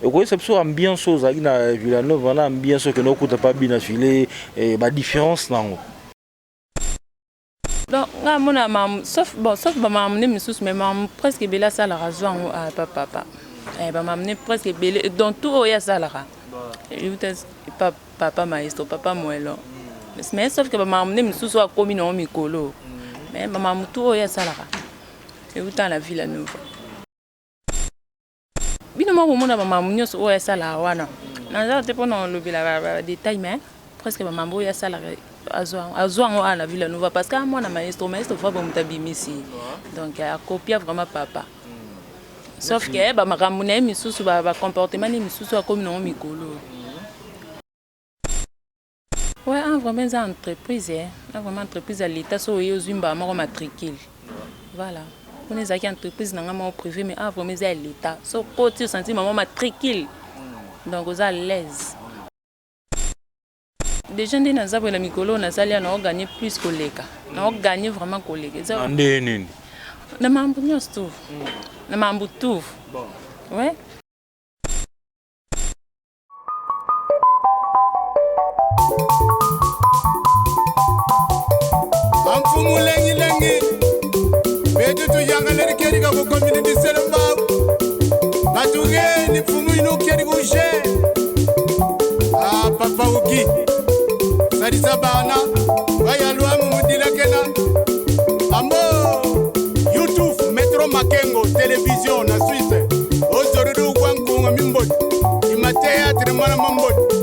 Okoyebisa biso ambiance oyo ozalaki na Villanova na ambiance oyo okende okuta pa Bina Filet, eh, ba différence nango. Donc nga mona mamu sauf bon sauf ba mamu ne misusu mais mamu presque ebele asalaka azwa yango ah, pa papa eh, ba mamu ne presque ebele donc tout oyo asalaka euta pa papa maestro papa moelo mais sauf que ba mamu ne misusu oyo akomi nango mikolo mais ba mamu tout oyo asalaka euta na Villa Nova. Bino moko bomona ba mambo nyonso oyo asalaka wana. Naza te pona kolobela ba detail mais presque ba mambo oyo asalaka azwa azwa yango awa na Villa Nova parce que mwana maestro maestro Fabro moto abimisi donc akopia vraiment papa. Sauf que ba makambo na ye misusu ba comportement na ye misusu akomi nango mikolo. Ouais, ah, vraiment eza entreprise eh. Ah, vraiment entreprise ya l'État so oye ozwi mbala moko matricule. Voilà. Kuna ezalaki entreprise na nga moko privé mais ah vraiment eza ya l'État. So okoti osanti mama matricule. Donc oza à l'aise. Déjà nde naza boye na mikolo oyo nazali ya nao gagner plus koleka. Nao gagner vraiment koleka. Eza Na ndenge nini? Na mambo nyonso tout. Na mambo tout. Ouais. Amfumu lengi lengi betu tuyangaleri keri ka kukomini disele mbau batugeni mfumu inu keri kushe ah papa uki salisa bana bayalwamu mudilakena ambo youtube metro makengo television na suisse ozorudu gwankunga mimboti imateatre mwana mamboti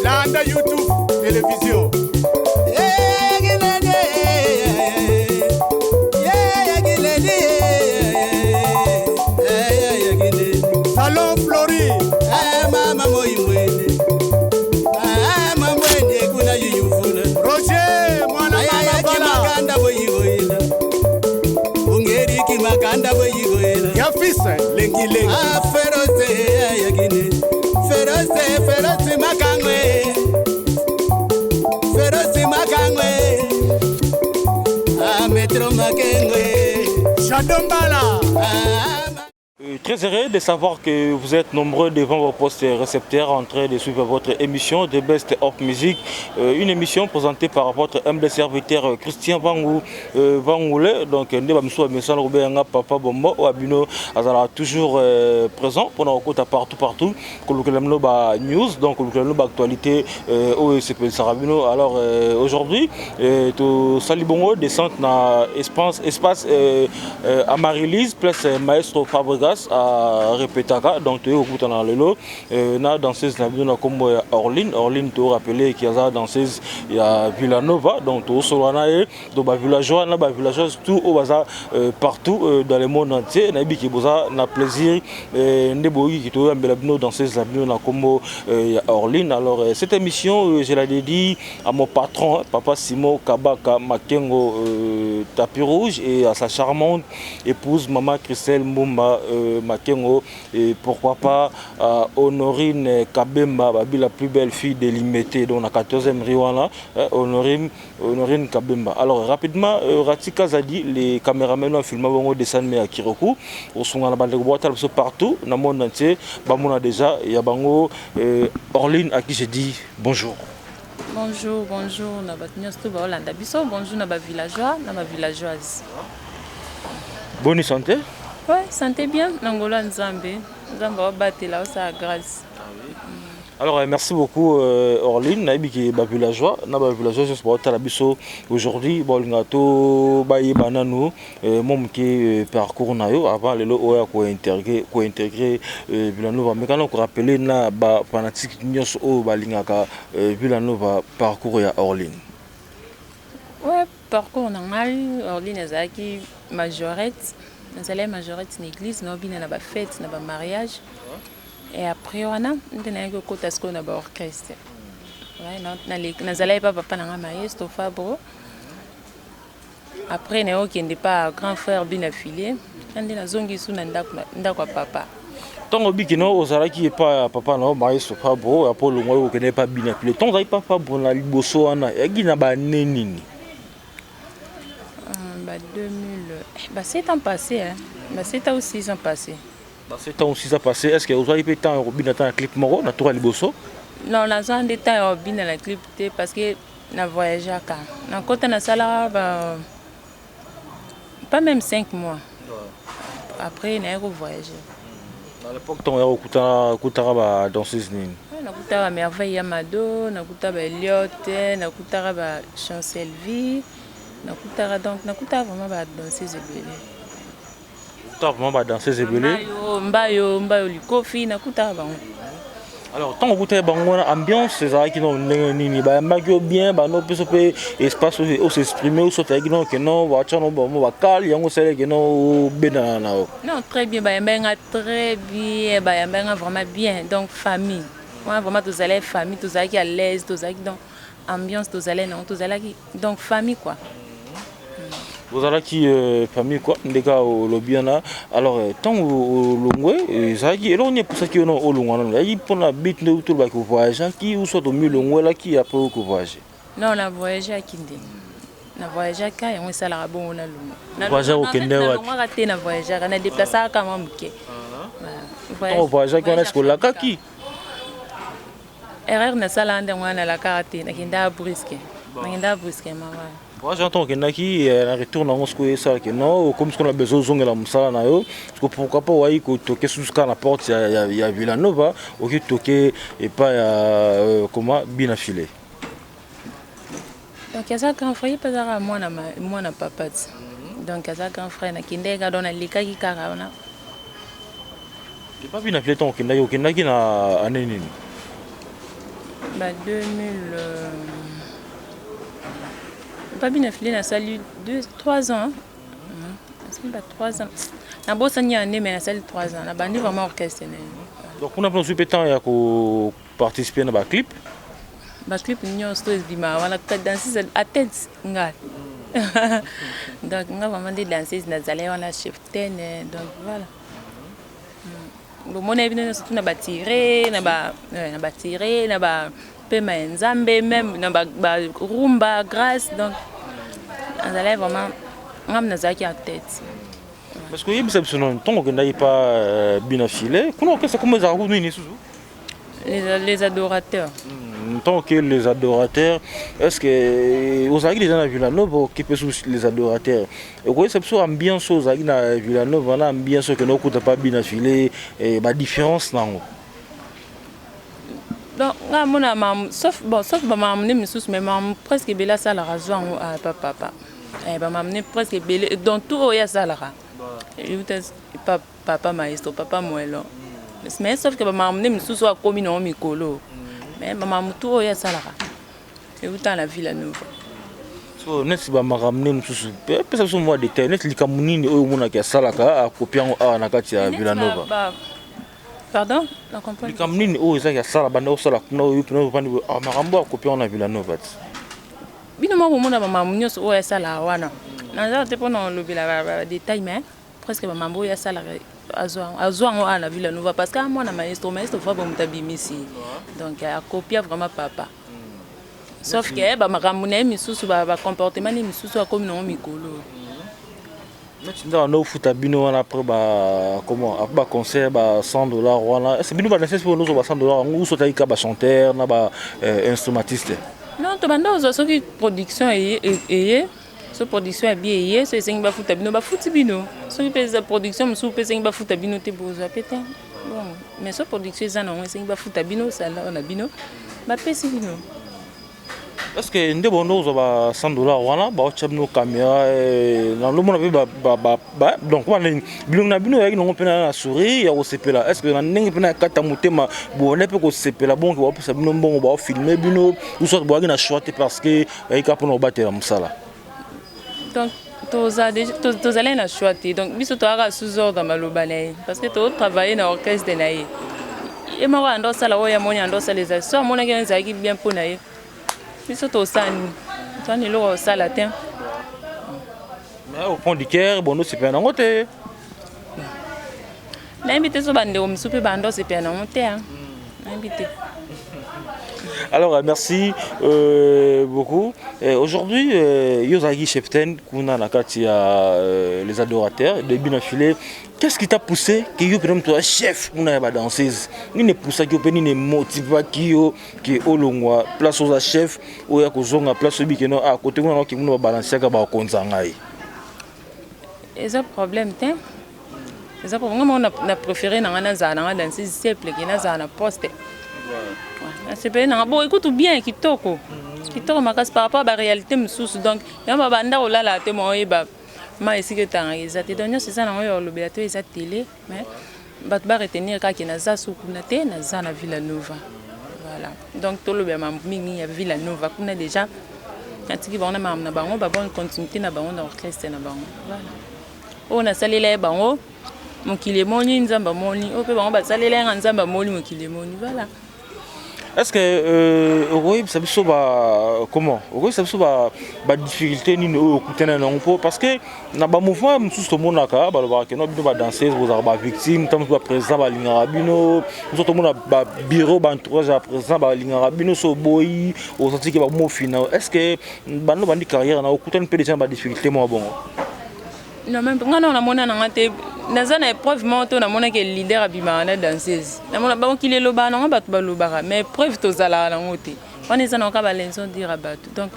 landa youtube television. Salon Flori. Mama moimwene mambwene kuna yuyufuna Roger mwana mama bala makanda boyigoyela ungeriki makanda boyigoyela ya fils lengi lengi ah ferose ayagine ferose ferose makangwe ferose makangwe ah metro makengwe Shadombala ah Très heureux de savoir que vous êtes nombreux devant vos postes récepteurs en train de suivre votre émission The Best of Music, une émission présentée par votre humble serviteur Christian Vangou Vangoule. Donc nde bamisu bamesana kobenga Papa Bombo oyo abino azalaka toujours présent mpona kokota partout partout kolukela bino ba news, donc kolukela bino ba actualité oyo esepelisaka bino. Alors aujourd'hui tosali bongo descente na espace, espace Amaryllis, place Maestro Fabregas a répétaka. Donc toyei kokutana lelo na danseuse na bino na kombo ya Orline. Orline to rappeler ki aza danseuse ya Villanova, donc tosolola na ye. Donc ba villageois na ba villageoises tout oyo baza partout dans le monde entier, nayebi ki boza na plaisir nde boyoki ki toyambela bino danseuse na bino na kombo ya Orline. Alors cette émission je la dédie à mon patron papa Simon Kabaka Makengo tapis rouge et à sa charmante épouse maman Christelle Mbumba Makengo, et pourquoi pas à Honorine Kabemba babi la plus belle fille de Limete, donc la 14e rue wana, Honorine, Honorine Kabemba. Alors rapidement Rati Kazadi les caméramans ont filmé bongo dessin mais à Kiroku osunga na bandeko bota biso partout na monde entier bamona déjà ya bango Orline à qui je dis bonjour. Bonjour, bonjour na bato nyonso to baolanda biso, bonjour na ba villageois na ba villageoises. Bonne santé? Ouais, santé bien, na ngolo ya Nzambe. Nzambe aobatela osala grâce. Alors merci beaucoup Orline, nayebi ke ba villageois na ba villageois nyonso baotala biso aujourd'hui baolinga to bayeba nanu mwa moke parcours na yo avant lelo oyo ya kointégrer Villanova. Mais kana korappeler na ba fanatique nyonso oyo balingaka Villanova parcours ya Orline. Ouais, parcours na ngai Orline ezalaki majorette, nazalaki majorette na église, naobina na ba fête na ba mariage. Et après wana nde nayaki kokota sikoyo na ba orchestre. Ouais, nazalaki pa papa na ngai maestro Fabro. Après naye okende pa grand frère Bina Filet, nde nazongi su na ndako ya papa. Ntango obiki no ozalaki epa ya papa na yo maestro Fabro, apo olongwaki okende pa Bina Filet. Ntango ozalaki pa Fabro na liboso wana, eyaki na bane nini? Ba 2000, ba 7 ans passé, hein. Ba 7 ans ou 6 ans passé. Ba 7 ans ou 6 ans passé, est ce que ozwaki mpe temps ya kobina ata na clip moko na tour ya liboso? Non, nazwa nde temps ya kobina na clip te parce que na voyageaka, nakota, nasalaka ba pas même 5 mois, après naye kovoyage. À l'époque, ntango ya kokutana, okutaka ba danseuse nini? Nakutaka Merveille ya Mado, nakutaka ba Eliot, nakutaka ba Chancelvie, nakutaka, donc nakutaka vraiment ba danseuse ebele. Okutaka vraiment ba danseuse ebele. Mbayo, Mbayo, Mbayo Likofi, nakutaka bango. Alors, ntango okutaki bango wana, ambiance ezalaki no ndenge nini? Bayambaki yo bien, bano biso mpe espace os'exprime, osotaki no ke no batya no bango bakale yango osalaki no obendana na yo? Non, très bien, bayambaki nga très bien, bayambaki nga vraiment bien. Donc famille wana vraiment, tozalaki famille, tozalaki à l'aise, tozalaki, donc ambiance tozalaki nango, tozalaki donc famille quoi. Bozalaki famille quoi, ndeka olobi wana. Alors, ntango olongwe, ezalaki eloko nini epusaki yo no olongwa nano? Ezalaki mpona bit nde tolobaki ovoyageaki, ou soit omilongwelaki après okovoyage? Non, na voyageaki nde, na voyageaka, yango esalaka bongo na longwa. Voyage, okende wapi? Nalongwaka te, na voyageaka, na déplaçaka kaka mwa moke. Ntango ovoyageaki wana, eske olakaki? Erreur nasalaka nde wana, nalakaka te, nakendaka brusque, nakendaka brusquement, voilà. Voyage wana, ntango okendaki, na retour nango sikoyo, esalaki non okomi sikoyo na besoin ozongela mosala na yo siko, pourquoi pas owayi kotoke susu kaka na porte ya Villanova, oki toke epai ya comment, Bina File? Donc aza grand frère, ye mpe azaka mwana, mwana papa ti, donc aza grand frère. Nakendaki kaka, donc nalekaki kaka wana. Epa Bina File, ntango okendaki, okendaki na année nini? Ba 2000, pa Bina File nasali 2 3 ans, nasali ba 3 ans, nabosani année, mais nasali 3 ans, nabandi vraiment orchestre na ye. Donc kuna mpe ozwi mpe temps ya koparticipe na baclip? Baclip nyonso to ebimaka wana, danseuse à tête nga. Donc nga vraiment nde danseuse nazalaki wana, cheftaine, donc voilà. Bomona bino nyonso tuna batire na ba na batire na ba pema ya Nzambe, même na barumba grâce. Donc nazalaki vraiment, ngam nazalaki en tête. Parce que oyebisa biso nano, ntango okendaki pa Bina File kuna, orchestre kombo ezalaka kutu nini lisusu? Les Adorateurs. Tant que Les Adorateurs, est ce que ozalaki déjà na Villanova, okipe su Les Adorateurs? Okoyebisa biso ambiance oyo ozalaki na Villanova na ambiance oyo okende okuta pa Bina File, badifférence nango? Donc nga mona mamu, sauf, bon, sauf bamamu nde misusu, mais mamu presque ebele asalaka, azwa yango pa papa. Bamamu nde presque ebele, donc tout oyo asalaka euta pa papa maestro, papa Moelo. Mais sauf que bamamu nde misusu oyo akomi nango mikolo, mais bamamu tout oyo asalaka euta na Villa Nova. So neti bamakambo nde mosusu, pesa biso mwa détail, neti likambo nini oyo omonaki asalaka, akopi yango awa na kati ya Villanova? Pardon, na comprendre. Likambo nini oyo ezaki asala, banda osala kuna, oyo mpena ovandi makambo akopi yango na Villanova ti? Bino moko bomona bamakambo nyonso oyo asalaka wana, naza te mpona olobela badetail, mais presque bamambo oyo asalaka, azwa yango awa na Villa Nova, parce que amwana maestro, maestro fa bomoto abimisi, donc akopia vraiment papa, sauf que bamakambo na ye misusu, bacomportement ne misusu, akomi nango mikolo. Neti ndaka nde ofuta bino wana après ba comment, après baconcert, ba 100 $ wana, est ce bino badanseuse mpe ozwa ba 100 $ yango, uso otaki ka bachanteur na ba instrumentiste? Non, tobanda ozwa soki production eye, so production ya bi eye, so esengi bafuta bino, bafuti bino. Soki mpe eza production mosusu mpe esengi bafuta bino te, bozwa pe te. Bon, mais so production eza nango, esengi bafuta bino salaire na bino, bapesi bino. Est ce que nde bondo ozwa ba 100 $ wana, baotya bino caméra nalomona mpe, donc wana bilongi na bino oyaki nango mpe na sourire ya kosepela, est ce que na ndenge mpe na kati ya motema bonde mpe kosepela bonke baopesa bino mbongo, baofilme bino, ou soit boyaki na choix te parce que bayaki kaka mpona kobatela mosala? Donc tozalaki na choix te. Donc biso toyaka sous ordre, maloba na ye, parce que totravaille na orchestre na ye. Ye moko ando osala oyo amoni, ando osala ezali so amonaki ezalaki bien mpo na ye. Biso tosala nini? Toani eloko kosala te. Mais au fond du cœur, bondo osepela nango te? Nayebi te, so bandeko mosusu mpe bando osepela nango te. Nayebi te. Alors, merci beaucoup. Aujourd'hui, yo ozalaki cheftaine kuna na kati ya Les Adorateurs début na filet. Qu'est-ce qui t'a poussé que yo mpenza moto ya chef kuna ya badanseuse? Nini epusaki yo mpe nini emotivaki yo ke olongwa place oza chef, oyo ya kozonga place oyebi ke no, ah, kote kuna naoke kuna babalansiaka bakonza ngai? Eza problème te, eza problème. Nga moko na préféré na nga nazala na nga danseuse simple ke nazala na poste. Nasepeli na nga bon, écoute bien, kitoko, kitoko makasi par rapport à baréalité mosusu. Donc yango babanda kolala te, mo oyeba ma esika etangaka eza te. Donc nyonso eza nango oyo olobela te, eza télé, mais bato baretenir kaka ke naza so kuna te, naza na Villa Nova. Voilà, donc tolobela mambo mingi ya Villa Nova kuna. Déjà natiki bango na makambo na bango, babonne continuité na bango na orchestre na bango. Voilà, oyo nasalela ye bango, mokili emoni, Nzambe amoni. Oyo mpe bango basalela ye nga, Nzambe amoni, mokili emoni. Voilà. Est-ce que okoyebisa biso ba comment, okoyebisa biso ba badifficulté nini oyo okutana nango? Mpo parce que na bamouvement mosusu tomonaka balobaka ke no, bino badanseuse bozalaka bavictime. Ntango mosusu baprésident balingaka bino, mosusu tomona babureau, baentourage ya président balingaka bino. So oboyi, osenti ke bamofina. Est ce que bando bandi carrière na, okutani mpe déjà na badifficulté moko bongo? Non, même nga na namona nanga te. Naza na épreuve moko to namonaki leader abimaka na danseuse. Namona bamokili elobaka nango, bato balobaka, mais preuve tozalaka nango te. Wana eza nango kaka balaison dire ya bato. Donc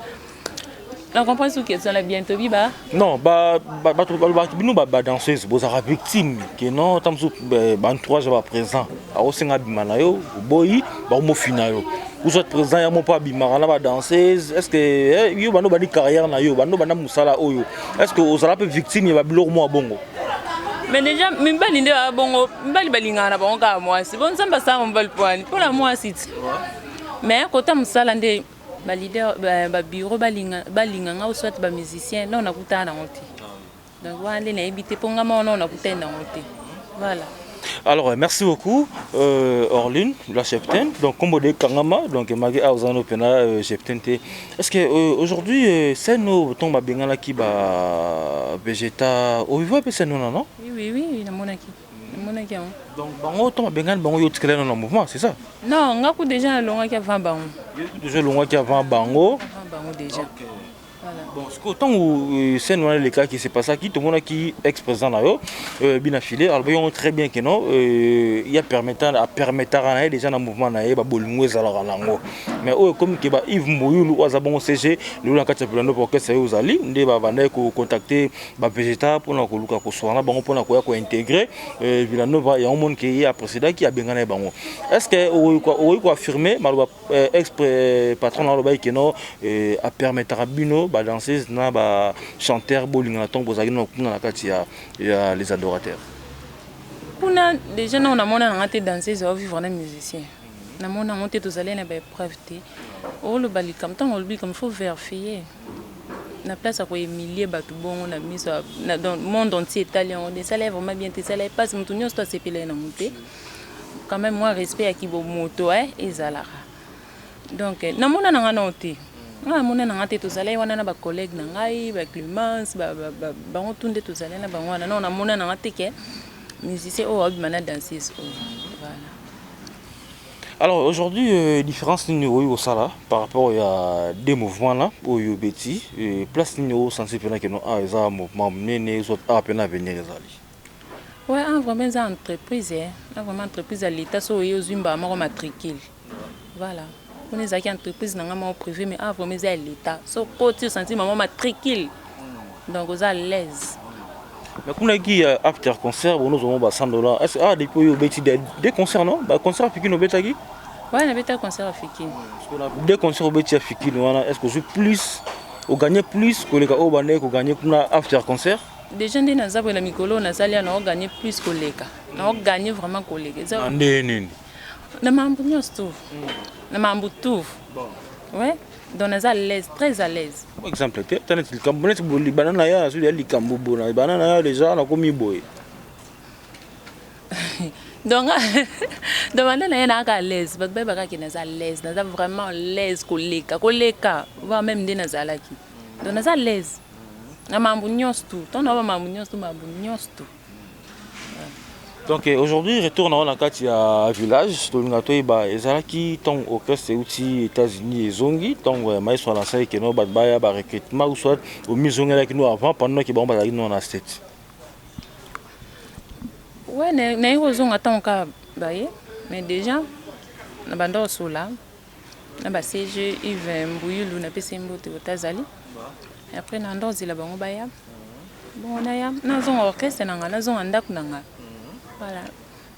na comprendre soki ezala bien tobi ba Non, bato balobaka bino badanseuse bozalaka victime, ke non, ntango mosusu baentourage ya baprésident akosenga abima na yo, oboyi, bakomofina yo, ou soit président ya mo mpo abimaka na badanseuse. Est ce que yo bando bandi carrière na yo, bando banda mosala oyo, est ce que ozala mpe victime ya babiloko mwa bongo? Mais déjà mibali nde baya bongo. Mibali balingaka na bango kaka mwasi. Bo Nzambe asala mobali mpo wani mpona mwasi ti, mais kota mosala nde baleader, babureau balinga nga, soit bamusicien. Non, nakutana nango te. Donc wana nde nayebi te, mpo nga moko nao nakutani nango te. Voilà. Alors, merci beaucoup, Orline, la cheftaine. Donc, comme de Kangama, donc, Magi Aozano Pena, cheftaine. Est-ce que aujourd'hui, c'est nous, tombe bengala qui ba végéta, au vivant, c'est nous, non? Oui, namonaki, namonaki yango. Donc, bango, tombe bengana, bango, yo tikela dans le mouvement, c'est ça? Non, nga ku déjà nalongaki avant bango. Déjà longaki avant bango. Avant bango déjà. Okay. Voilà. Bon, ce que ntango scène wana elekaki, c'est pas ça qui tomonaki ex président na yo bina filé alobi yango très bien ke non, ya permettant, apermettaka na ye déjà na mouvement na ye babolingo ezalaka nango. Mais oyo ekomi ke ba Yves Mboyulu oyo aza bongo CG lelo na kati ya Villanova, orchestre ye ozali, nde babandaki kocontacte bavégeta mpona koluka koswana na bango mpona koya kointégrer Villanova. Yango moni ke ye aprécédaki, abengana ye bango. Est ce que okoki koaffirme maloba ex patron na alobaki ke no, apermettaka bino badanseuse na bachanteur bolingana ntongo bozalaki no kuna na kati ya Les Adorateurs? Kuna déjà nao namona nanga te danseuse aovivre na musicien. Namona yango te, tozali na baépreuve te. Oloba likambo, ntango olobi likambo, faut vérifier na place ya kohumilie bato bongo na miso donc monde entier etali yango. Esala vraiment bien te, esala mpasi. Moto nyonso to asepela ye nango te. Quand même mwa respect ya kibomoto ezalaka. Donc namona nanga nao te, nga namona nanga te. Tozalaki wana na bacollègue na ngai, baclémence, bango tu nde tozalaki na bango wana. Non, namona nanga te ke musicien oyo abima na danseuse oyo. Voilà. Alors aujourd'hui, différence nini oyo osala par rapport ya deux mouvements là oyo obeti? Place nini osentir mpena ke no, ah, eza mouvement monene, soit ah, mpena avenir ezali? Ouais, un vraiment eza entreprise, eh. Un vraiment entreprise ya l'État. So oye, ozwi mbala moko matricule. Voilà, kuna ezalaki entreprise na nga moko privé, mais ah, vraiment eza ya l'État. So koti, osentir mama matricule, donc oza à l'aise. Mais kuna ki after concert bono ozomona ba 100 $. Est ce que ah, depuis oyo obeti deux concerts, non, baconcert ya Fikini obetaki? Ouais, nabeta concert ya Fikini. Deux concerts obeti ya Fikini wana, est ce que ozwi plus, oganye plus koleka oyo bandeki koganye kuna after concert? Déjà nde naza boye na mikolo oyo nazali ya naoganye plus koleka, naoganye vraiment koleka. Eza nde nini? Na makambo nyonso tu, na makambo tu. Ouais, donc naza à l'aise, très à l'aise. Exemple te, ta neti likambo neti bana na ya nazwi ya likambo bona bana na ya déjà nakomi boye. Donc banda na ye naaka à l'aise. Bato bayebaka ke naza à l'aise, naza vraiment à l'aise koleka, koleka voire même nde nazalaki. Donc naza à l'aise na makambo nyonso tu. Ntango na ba makambo nyonso tu, makambo nyonso tu. Donc aujourd'hui, retour na kati ya village, tolinga toyeba ezalaki ntango orchestre euti États-Unis ezongi, ntango maestro alansaki keno bato baya barecrutement, ou soit omizongelaki no avant, pendant ke bango bazalaki no na State? Ouais, naye kozonga ntango kaka baye, mais déjà na banda kosola na ba CG Yves Mbuyulu, napesi ye mbote kota azali. Après na banda kozela bango baya, bongo naya, nazonga orchestre na nga, nazonga ndako na nga. Voilà,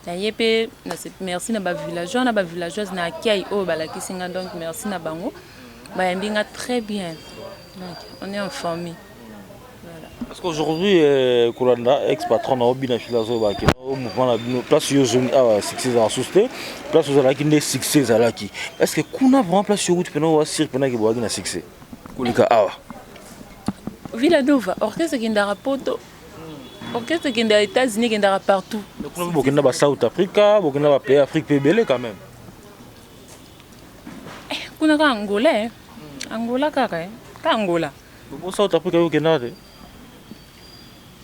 naye mpe. Merci na bavillageois na bavillageoise na accueil oyo balakisi nga. Donc merci na bango, bayambi nga très bien, donc on est en famille, voilà. Parce qu'aujourd'hui, kolanda ex patron na obina fila azobaki au mouvement na bino, place yo ozongi awa, succès ezala susu te. Place ozalaki nde succès ezalaki. Est ce que kuna vraiment, place yo okuti mpena wasir mpenaki boyaki na succès koleka awa? Villa Nova, orchestre ekendaka Poto, orchestre ekendaka États-Unis, ekendaka partout. Kuna mpe bokenda ba South Africa, bokenda bapays Afrique mpe ebele quand même. Kuna kaka Angola, eh. Angola kaka, eh. Ka Angola. Bo South Africa yo okendaka te?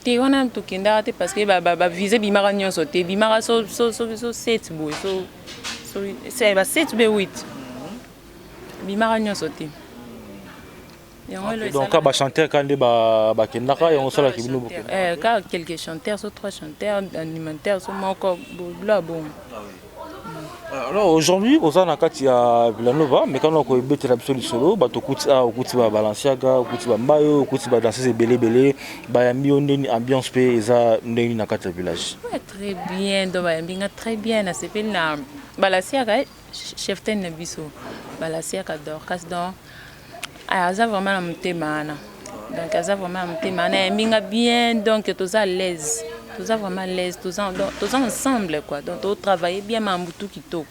Te, wana tokendaka te, parce que bavisa ebimaka nyonso te. Ebimaka so 7 boye, so ba 7 be 8, ebimaka nyonso te. Donc ka bachanteur ka nde bakendaka, yango osalaki bino bokenda? Ka quelques chanteurs, so trois chanteurs, animateur so moko, bilo ya bongo. Alors aujourd'hui oza na kati ya Villanova, mais kana koyebetela biso lisolo, bato okuti awa, okuti babalenciaga, okuti bambayo, okuti badanseuse ebele ebele, bayambi yo ndeni? Ambiance mpe eza ndeni na kati ya village? Ouais, très bien. Donc bayambi nga très bien, nasepeli na balasiaka chef ten na biso, balasiaka Dorcas. Donc aza vraiment na motema wana, donc aza vraiment na motema wana, ayambi nga bien. Donc toza à l'aise, toza vraiment à l'aise, toza ensemble quoi. Donc totravaille bien, mambutu kitoko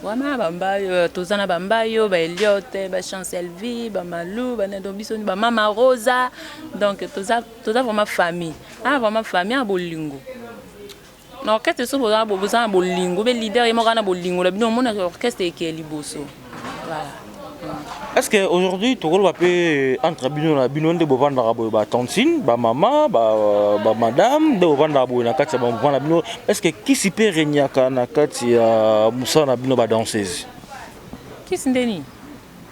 vraiment. Bambayo, toza na bambayo, baeliote, bachancelvi, bamalu, donc biso bamama Rosa. Donc toza vraiment famille, ah, vraiment famille ya bolingo na orchestre. So boza na bolingo, be leader ye moko na bolingo na bino, omonaka orchestre ekeye liboso, voilà. Est ce que aujourd'hui tokoloba mpe entre bino na bino nde bovandaka boye, batantine, bamama, bamadame, nde bovandaka boye na kati ya bamouvement na bino, est ce que kisi mpe regnaka na kati ya mosala na bino badanseuse? Kisi ndeni?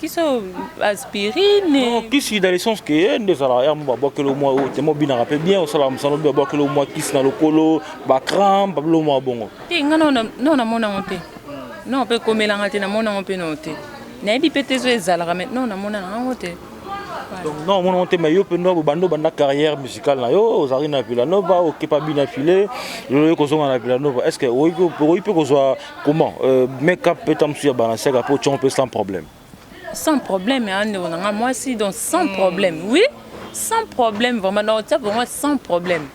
Kisi oyo aspirine? Non, kisi dans le sens ke nde ezalaka ya mo babwakeli mwa oyo te, mobinaka mpe bien, osalaka mosala obi, babwakeli mwa kisi na lokolo, bacrampe, babilo mwa bongo. Te, nga no namonango te, non, mpe ekomelanga te, namonango mpe no te, nayebi mpe te so ezalaka, mais non, namonana yango te. Donc non, omonango te, mais yo mpe ndo bando banda carrière musicale na yo, ozalaki na Villanova, okepa bina file, lelo oyo kozonga na Villanova, est ce que okoki mpe kozwa comment make up mpe ta mosusu ya Balenciaga mpo otiongo mpe sans problème? Sans problème ya ndeko na nga mwasi, donc sans problème, oui, sans problème vraiment. Donc tia vraiment sans problème,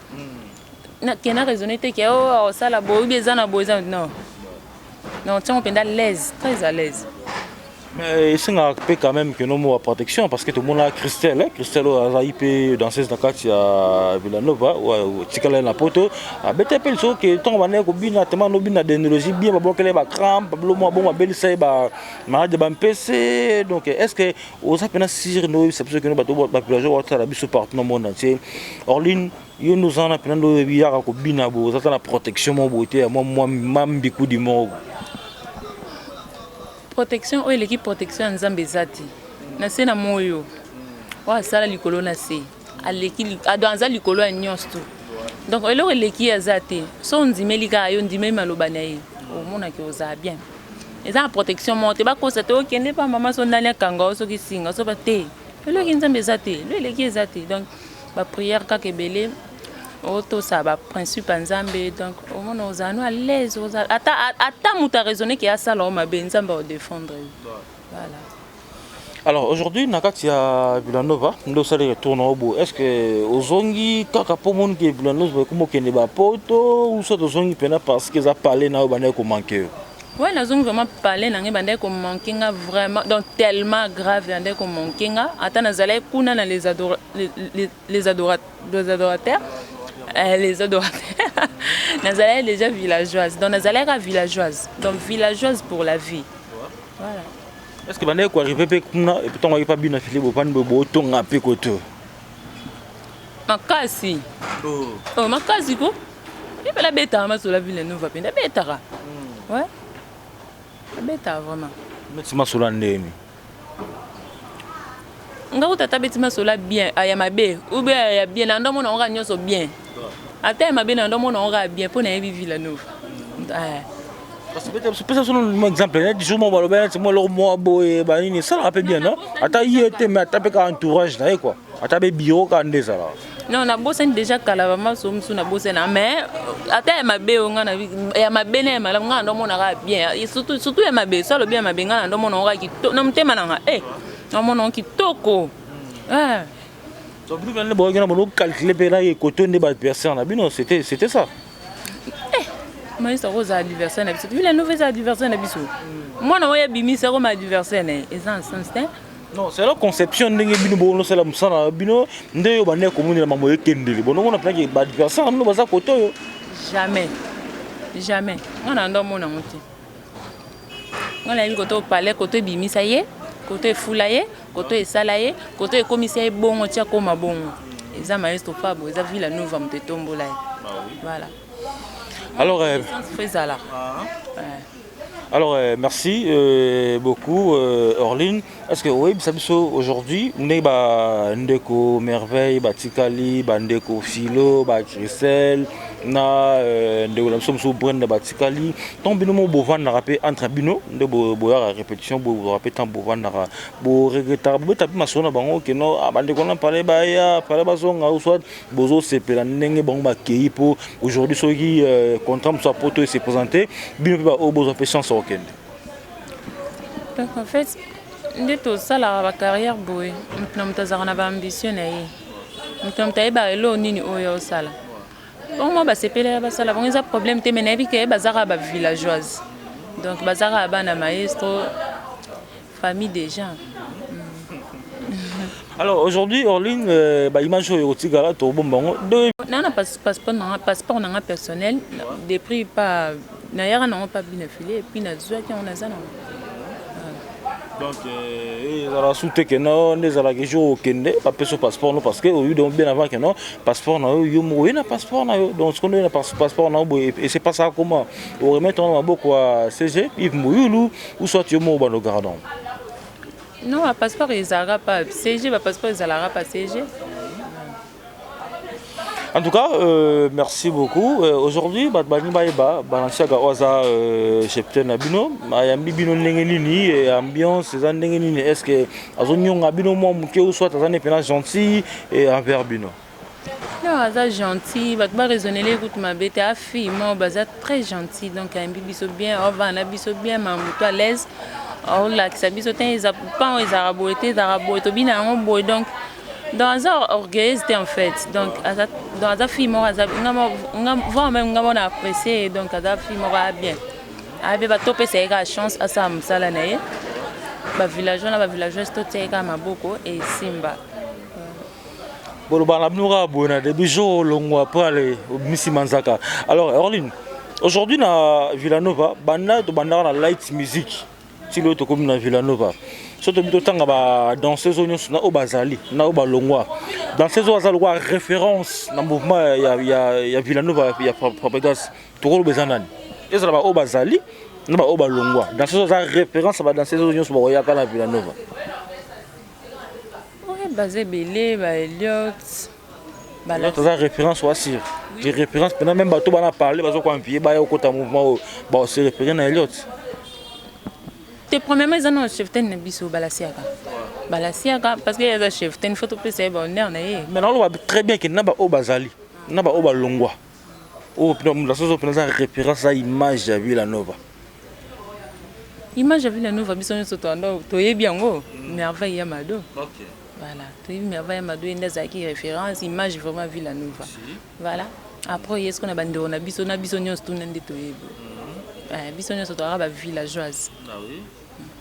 kena raisonner te ke o osala boye obi eza na boye eza. Non non, tiango mpenza l'aise, très à l'aise. Mais esengaka mpe quand même ke nomo protection, parce que tomona Christelle, Christelle oyo azali mpe danseuse na kati ya Villanova, tikala ye na Poto, abeta mpe lisoko ke ntongo bandeki kobina, tema nobina dénologie bien, babwakele bacrampe, babilo mwa bongo, babelisa ye bamalade bampese. Donc est ce que oza mpena sûr nde oyebisa biso keno bato bavillageois baotala biso partout na monde entier, Orline, yo nde oza wana mpena nde oyebi yaka kobina boye, oza ta na protection moko boye te ya mwa mambikudi moko? Protection oyo eleki protection ya Nzambe eza te na se na moyo. Oyo asala likolo na se aleki, donc aza likolo ya nyonso tu. Donc eloko eleki ye aza te. So ondimeli kaka yo, ondimeli maloba na ye, omonaki ozala bien. Eza na protection moko te bakosa te, okende pa mama so nani akanga o soki singa so ba te. Eloko Nzambe eza te, elo eleki eza te. Donc baprière kaka ebele, otosala baprincipe ya Nzambe, donc omona ozala no à l'aise. Ata, ata moto araisonne ke asala o mabe, Nzambe aodéfendre yo, voilà. Alors aujourd'hui, na kati ya Villanova nde osali retour na yo boye, est ce que ozongi kaka mpo moni ke Villanova ekoma okende bapoto, ou soit ozongi mpena parce que eza palais na yo bandaki komanke yo? Ouais, nazongi vraiment. Palais na ngai bandaki komanke nga vraiment, donc tellement grave bandaki komanke nga. Ata nazalaki kuna na les adorateurs, les adorateurs, nazalaki déjà villageoise. Donc nazalaki villageoise, donc villageoise pour la vie, voilà. Est ce que bandaki koarrive mpe kuna ntango ayaki pa bino fili, bopani boye, botonga mpe koto? Makasi, oh, makasi ko. Ye mpe abetaka masolo ya Villanova mpenza, abetaka. Ouais, abetaka vraiment. Neti masolo ya ndeni? Nga kuta ata abeti masolo ya bien, ya mabe ou bien ya bien, na ndo mona yango kaka nyonso bien. Ata ya mabe, na ndo mona yango kaka bien, mpo nayebi Villanova. Pesa biso mo exemple neti jour moko baloba neti mwa eloko mwa boye banini esalaka mpe bien, non? Ata ye te, mais ata mpe kaka entourage na ye quoi, ata mpe bureau kaka nde ezalaka. Non, nabosani déjà kala, bamaso mosusu nabosani, mais ata ya mabe oyo nga ya mabe na ya malamu, nga na ndomona kaka bien. Surtout, surtout ya mabe. So alobi ya mabe, nga na ndomona yango kaka na motema na nga, eh, namona yango kitoko. Donc bino nde boyoki na bono calculer mpe na ye koto nde baadversaire na bino, c'était ça? Maestro akozala adversaire na biso? Villanova eza adversaire na biso? Mwana oyo abimisa koma adversaire na ye, eza en sens te. Non, c'est la conception ndenge bino bonosala mosala na bino, nde oyo bandeki komonela mambo ekendele bonongo na mpenaki baadversaire na bino baza kote oyo. Jamais, jamais. Nga na ndo omona yango te. Nga nayebi koto opale, koto ebimisa ye, koto efula ye, koto esala ye, koto ekomisa ye bongo, tia koma bongo. Eza maestro Fabo, eza Villa Nova moto etombola ye. Voilà. Alors, faut ezala. Alors, merci beaucoup, Orline. Est-ce que oui, ça aujourd'hui, ndenge ba ndeko Merveille, ba Tikali, ba ndeko Philo, ba Christelle, na ndeko na biso mosusu Brenda batikali, ntango bino mo bovandaka mpe entre bino nde boyaka répétition, bozwaka mpe ntango bovandaka, boregretaka, bobeta mpe masolo na bango keno bandeko na pale baya pale bazonga, ou soit bozosepela ndenge bango bakei, mpo aujourd'hui soki contrat mosusu ya poto ese présente, bino mpe baoyo bozwa mpe chance okende? Donc en fait, nde tosalaka bacarrière boye, moto na moto azalaka na baambition na ye, moto na moto ayebaka eloko nini oyo osala. Bongo mwa basepelaka, basala bango, eza problème te. Mais nayebi ke baza kaka bavillageoise, donc baza kaka bana maestro, famille déjà. Alors aujourd'hui, Orline, baimage oyo ekotikala, tobomba yango. Naa na passeport nanga, passeport nanga personnel depuis pa nayaka nango pa bina file, et puis nazwaki yango, naza nango. Donc ezala su te ke no nde ezalaki jour okende bapesa passeport no, parce que oyo donc bien avant ke no passeport na yo, yo moko oye na passeport na yo. Donc sikoyo oye na passeport na yo boye, ese pasaka comment? Oremettre wana maboko ya CG Yves Moyulu, ou soit yo moko bando gardon? Non, bapasseport ezalaka pa CG, bapasseport ezalaka pa CG. En tout cas, merci beaucoup. Aujourd'hui, bato bayeba Balenciaga oyo aza cheptel na bino, ayambi bino ndenge nini? Ambiance eza ndenge nini? Est ce que azonyonga bino mwa moke, ou soit aza nde mpena gentil envers bino? Non, aza gentil. Bato baraisonnele kutu mabe te. Afille moko baza très gentil, donc ayambi biso bien, aovanda na biso bien, mamutu à l'aise, aolakisa biso te eza pan oyo ezalaka boye te, ezalaka boye, tobina yango boye. Donc aza orgueilleuse te en fait. Donc aza, donc aza fille moko aza nga voire même nga mona apprécier. Donc aza fille moko aya bien, aye batopesa ye kaka chance asala mosala na ye. Bavillageois na bavillageoise, totia ye kaka maboko, esimba. Bolobaka na bino kaka boye na début, jour olongwa après ale obimisi manzaka. Alors Orline, aujourd'hui na Villanova, banda tobandaka na Light Music ti lelo tokomi na Villanova, so tobi totanga badanseuse oyo nyonso na oyo bazali na oyo balongwa, danseuse oyo aza lokola référence na mouvement ya Villanova ya Fabregas, tokoloba eza nani? Ezala baoyo bazali na baoyo balongwa, danseuse oyo aza référence ya badanseuse oyo nyonso bakoyaka na Villanova? Baza ebele, baEliot. Aza référence wasir référence mpena, même bato bana parle bazokoenvie baya okota mouvement oyo, base référé na Eliot. Te, premièrement eza na cheftaine na biso Balasiaka, Balasiaka, parce que eza cheftaine, faut topesa ye bahonneur na ye. Mais naloba très bien ke na baoyo bazali na baoyo balongwa, oyo mpena mpena aza référence, aza image ya Villanova. Image ya Villanova, biso nyonso toyebi yango, Merveille ya Mado. Voilà, toyebi Merveille ya Mado, ye nde azalaki référence, image vraiment Villanova. Voilà. Après ye siko na bandeko na biso, na biso nyonso tuna nde toyebi, biso nyonso toyaka bavillageoise.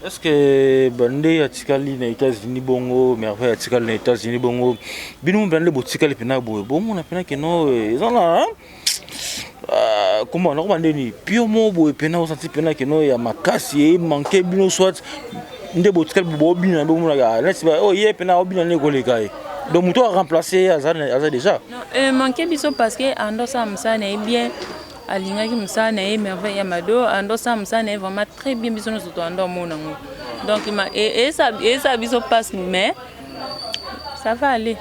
Est ce que bande atikali na États-Unis bongo, Merveille atikali na États-Unis bongo, bino mpena nde botikali mpena boye, bomona mpena keno eza na comment nakoba ndeni pio mo boye mpena osanti mpena keno ya makasi emanke bino, soit nde botikali bobina, bomonaka neti oyo ye mpena obina nde koleka ye? Donc moto aremplace ye aza déjà. Non, manque biso parce que andosala mosala na ye bien, alingaki mosala na ye. Merveille ya Mado andosala mosala na ye vraiment très bien. Biso nyonso toanda omona yango. Donc eyesa biso passe, mais ça va aller.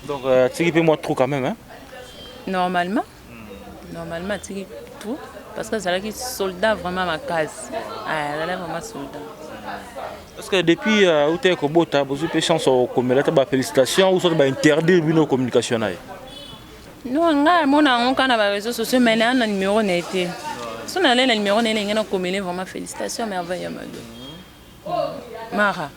Donc atiki mpe mwa trou quand même, hein? Normalement atiki trou parce que azalaki soldat vraiment makasi. Azalaki vraiment soldat. Parce que depuis uta kobota, bozwi mpe chance okomela ta bafélicitation ou soit bainterdire bino communication na ye? Non, ngai amona yango kaka na baréseaux sociaux, mais naa na numéro na ye te. So nalai na numéro na ye, ndenge nakomele vraiment félicitation Merveille ya Mado Mara.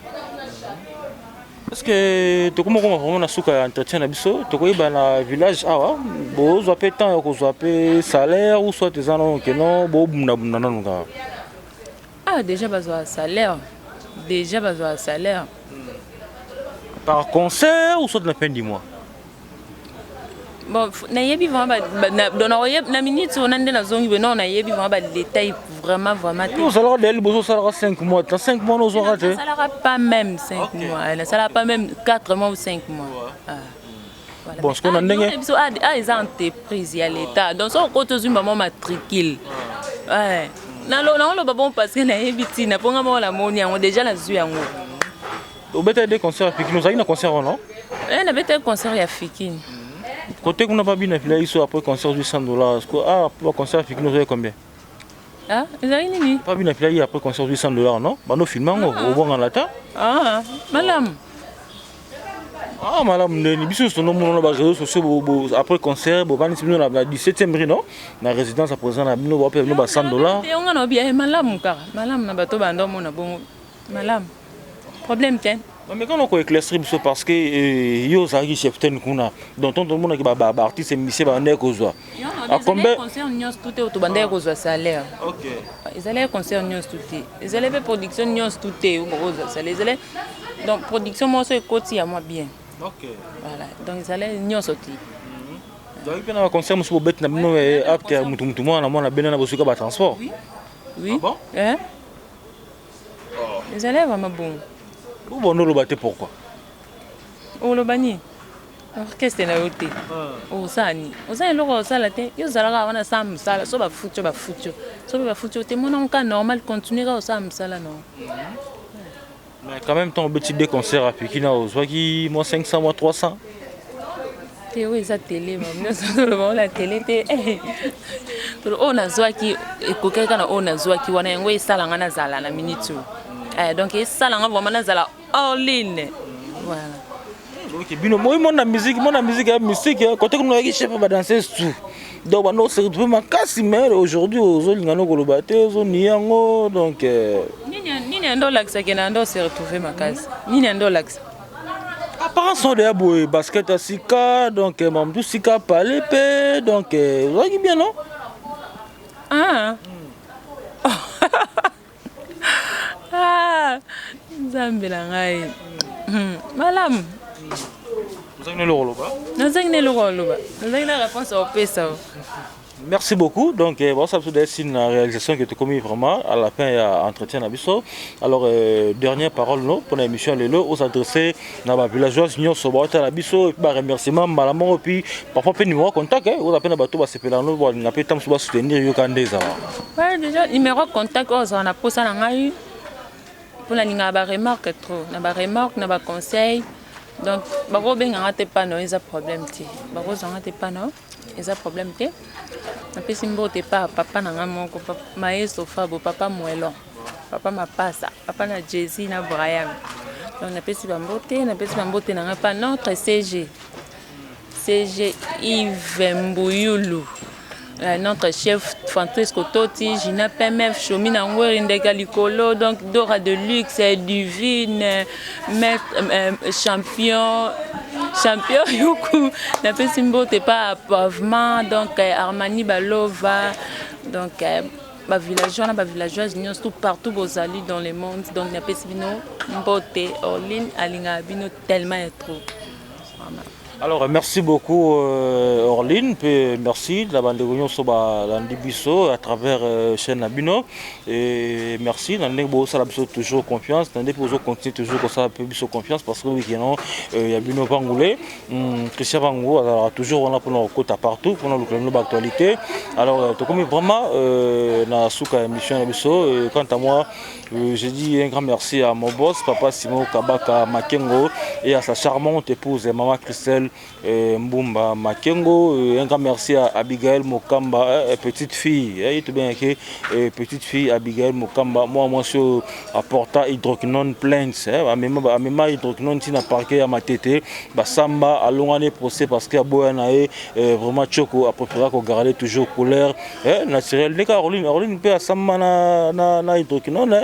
Parce que tokoma koma vraiment na suka ya entretien na biso. Tokoyeba na village awa, bozwa mpe temps ya kozwa mpe salaire ou soit eza nano keno bobundabunda nanu kaka? Ah, déjà bazwa salaire, déjà bazwa salaire. Par concert ou soit na fin du mois? Bon, nayebi vraiment donc na minute wana nde nazongi boye, non, nayebi vraiment badétail vraiment vraiment te. Ozalaka deya liboso, osalaka 5 mois, na 5 mois nozwaka te? Nasalaka pas même 5 mois, nasalaka pas même 4 mois ou 5 mois. Ah. Voilà. Bon, sikoyo na ndenge biso ah, eza entreprise ya l'État, donc soki okoti, ozwi mama matricule. Ouais. Naoloba bon parce que nayebi ntina mpo nga moko namoni yango déjà, nazwi yango. Obetaki de concert ya Fikine, ozalaki na concert wana? Nabetaki concert ya Fikine. Côté kuna babina fila biso après concert ozwi 100 $. Ah, concert ya Fikine ozwaki combien? Ah, ezalaki nini? Babina fila après concert ozwi 100 $, non? Bando filme yango, obongana ta. Ah, malamu. Ah, malamu ndeni biso nyonso tonomona na baréseaux sociaux, après concert bovandisi bino na 17e rue, non, na résidence ya président na bino, bapesa bino ba 100 $. Yango na obi malamu kaka, malamu na bato banda omona bongo, malamu, problème te. Mais quand on éclaircir biso, parce que yo ozalaki chef ten kuna, donc ton tomonaki baartiste musicien bandeki kozwa. Concert nyonso tu te oyo tobandaki kozwa salaire. Ezalaki concert nyonso tu te, ezalaki mpe production nyonso tu te oyo bokozwa salaire. Ezalaki donc production moko so ekoti ya mwa bien. Voilà, donc ezalaki nyonso te. Ozalaki mpe na baconcert mosusu bobeti na bino acte ya mutu mutu mwana mwana bene na bosuka batransport? Oui. Ezalaki vraiment bongo. Bobondo oloba te, pourquoi? Oloba nini? Orchestre na yo te, osala nini? Oza eloko osala te. Yo ozalaka wana, sala mosala. So bafuti yo, bafuti yo. So mpe bafuti yo te, mona ka normal, continue kaka osala mosala na yo. Mais quand même, ntango obeti deux concerts à Pikine, ozwaki mwa 500, mwa 300? Te, oyo eza tele, nyonso toloba oyo na tele te. Oyo nazwaki ekokaki kaka na oyo nazwaki wana. Yango esalanga nazala na minute oyo, donc esalanga vraiment nazala en ligne, voilà. Ok, bino moi mona musique, mona musique ya mystique côté kuna oyaki chef badanseuse tout, donc bando se retrouve makasi. Mais aujourd'hui ozolinga no koloba te, ozoni yango, donc Nini ando olakisaki na ando se retrouve makasi? Nini ando olakisa? Apparence oyo ya boye, basket ya sika, donc mamutu sika pale mpe, donc ozalaki bien, non? Ah. Ah, Nzambe na ngai, malamu. Ozalaki na eloko oloba? Nazangi na eloko oloba, nazangi na réponse opesa. Merci beaucoup. Donc, bon, ça c'est une réalisation que tu commis vraiment à la fin, il y a entretien na biso. Alors, dernière parole no pour l'émission lelo aux adresser na ba villageois nyonso ba na biso, et puis ba remerciement malamu, et puis parfois pe numéro contact hein, aux appels bato ba sepela no ba na pe tam so ba soutenir yo kandeza. Ouais, déjà numéro contact oyo ozala na posa na ngai mpo nalingaka baremarque trop, na baremarque, na baconseil. Donc bakobenganga te pano, eza problème te. Bakozwanga te pano, eza problème te. Napesi mbote pa papa na ngai moko, maestro Fabo, papa Moelon, papa Mapasa, papa na Jésus na Brian. Donc napesi bambote, napesi bambote na ngai pa notre CG, CG Yves Mbuyulu, notre chef Francesco Toti, Gina PMF, Chomi Nangweri, Ndeka Likolo, donc Dora de Luxe, Divine, Maître, champion, champion Yuku, napesi mbote pa Pavement, donc Armani Balova, donc bavillageois na bavillageoise nyonso tout partout bozali dans le monde. Donc napesi bino mbote. Orline alingaka bino tellement ya trop. Vraiment. Alors merci beaucoup Orline pe merci na bandeko nyonso balandi biso à travers chaîne na bino et merci na ndenge bosala biso toujours confiance na ndenge bozo continuer toujours kosala pe biso confiance parce que wiki non ya bino Vangule Christian Vangu azalaka toujours wana mpona kokota partout mpona lukela bino baactualité. Alors tokomi vraiment na suka ya émission na biso. Quant à moi, je dis un grand merci à mon boss, papa Simon Kabaka Makengo, et à sa charmante épouse, maman Christelle Mbumba Makengo. Un grand merci à Abigail Mokamba, petite fille, bien petite fille Abigail Mokamba. Moi, sur apporta hydroquinone plainte, amema hydroquinone tina parquet à Matete, basamba alongane procès parce que aboya na ye vraiment Choco a préféré ko garder toujours couleur naturelle. Neka Orline, Orline pe asamba na hydroquinone,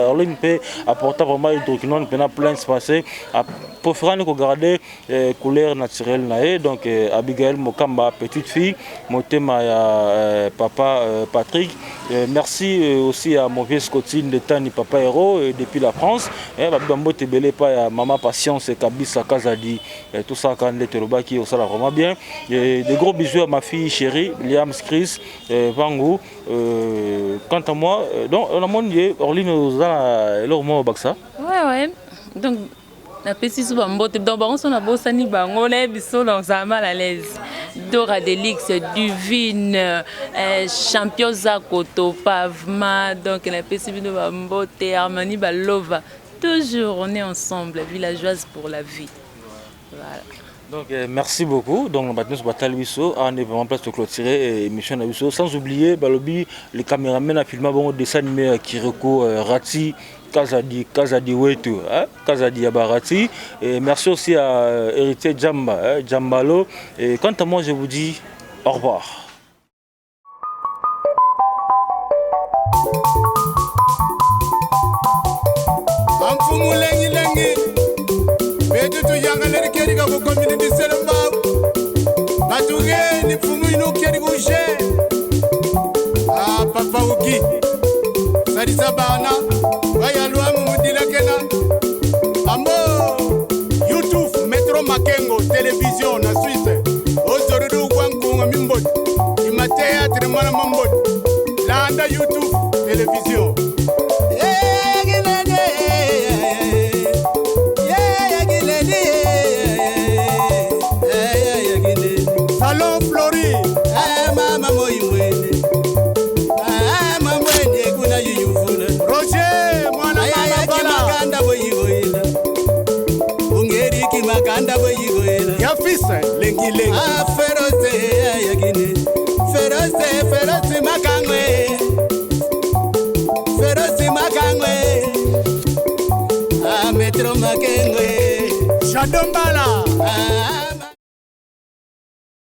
Orline pe apporta vraiment hydroquinone pena plainte passé a préféré ko garder couleur naturelle na ye. Donc Abigail Mokamba, petite fille, motema ya papa Patrick. Merci aussi à mon vieux Scotine de Tani Papa Héros depuis la France. Babambo tebele pa ya maman Patience Kabisa Kazadi, tout ça quand les Telobaki au sala vraiment bien. Et des gros bisous à ma fille chérie Liam Chris Vangu. Quant à moi, donc on a mon Orline oza eloko moko baksa. Ouais. Donc napesi so bambote, donc bango so nabosani bango nayebi so nazala mal à l'aise. Dora Delix, Divine, champion Zakoto, Pavma, donc napesi bino bambote, Armani Balova. Toujours on est ensemble, villageoise pour la vie. Voilà. Donc merci beaucoup. Donc maintenant batali biso on est vraiment place de clôturer émission na biso, sans oublier balobi le caméraman a filmé bon dessin animé Kiriko Rati Kazadi, Kazadi Wetu, hein? Kazadi Abarati. Et merci aussi à Héritier Djamba, hein, Djambalo. Et quant à moi, je vous dis au revoir. Amfumu lengi lengi, betutu yangaleri kerika ku community Selembao. Batuge ni mfumu inu keri kushe. Ah, papa uki. Sarisa bana, bayalwa mumudila kena. Ambo, YouTube, Metro Makengo, télévision na Suisse. Ozorudu kwankunga mimbot. Ima théâtre mana mambot. Landa YouTube, télévision. Salon Flori. Mama moimwene. Mama kuna yuyufuna. Roger, mwana mama bala. Makanda boyigoyela. Ungeri ki makanda boyigoyela. Ya fils lengi lengi. Ah, ferose yagine. Ferose, ferose makangwe. Ferose makangwe. Ah, metro makengwe. Shadombala.